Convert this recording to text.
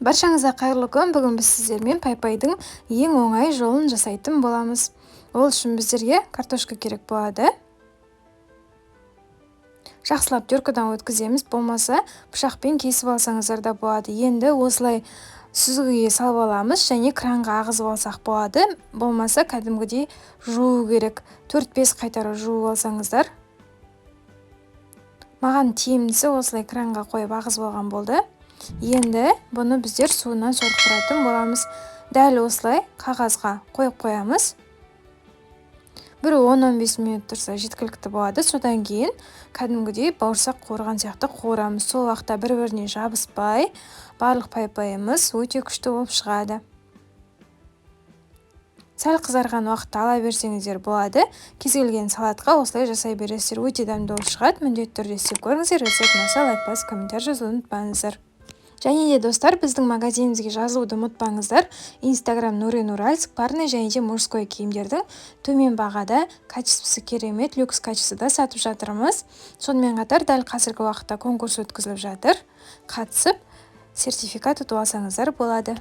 Баршаңызға қайырлы күн! Бүгін біз сіздермен пай-пайдың ең оңай жолын жасайтын боламыз. Ол үшін біздерге картошка керек болады. Жақсылап теркадан өткіземіз, болмаса пышақпен кесіп алсаңыздар да болады. Енді осылай сүзгіге салып аламыз және кранға ағызып алсақ болады, болмаса кәдімгідей жуу керек. 4-5 қайтара жуып алсаңыздар. Маған тиімдісі осылай кранға қойып ағызып алған болды. Енді бұны біздер суынан сорықтыратын боламыз. Дәл осылай қағазға қойып қоямыз. Бір 10-15 минут тұрса, жеткілікті болады. Содан кейін кәдімгідей бауырсақ қуырған сияқты қуырамыз. Сол уақытта бір біріне жабыспай, барлық пай-пайымыз өте күшті болып шығады. Сәл қызарған уақытта ала берсеңіздер болады. Кез келген салатқа осылай жасай бересіздер, өте дәмді болып шығады. Міндетті түрде істеп көріңіздер. Рецепт ұнаса, лайк басып, комментарий жазуды ұмытпаңыздар. Және де, достар, біздің магазинімізге жазылуды ұмытпаңыздар. Инстаграм Нурин Уральск. Парный және де мужской киімдердің төмен бағада, качествосы керемет, люкс качествода сатып жатырмыз. Сонымен қатар дәл қазіргі уақытта конкурс өткізіліп жатыр. Қатысып, сертификат ұтып алсаңыздар болады.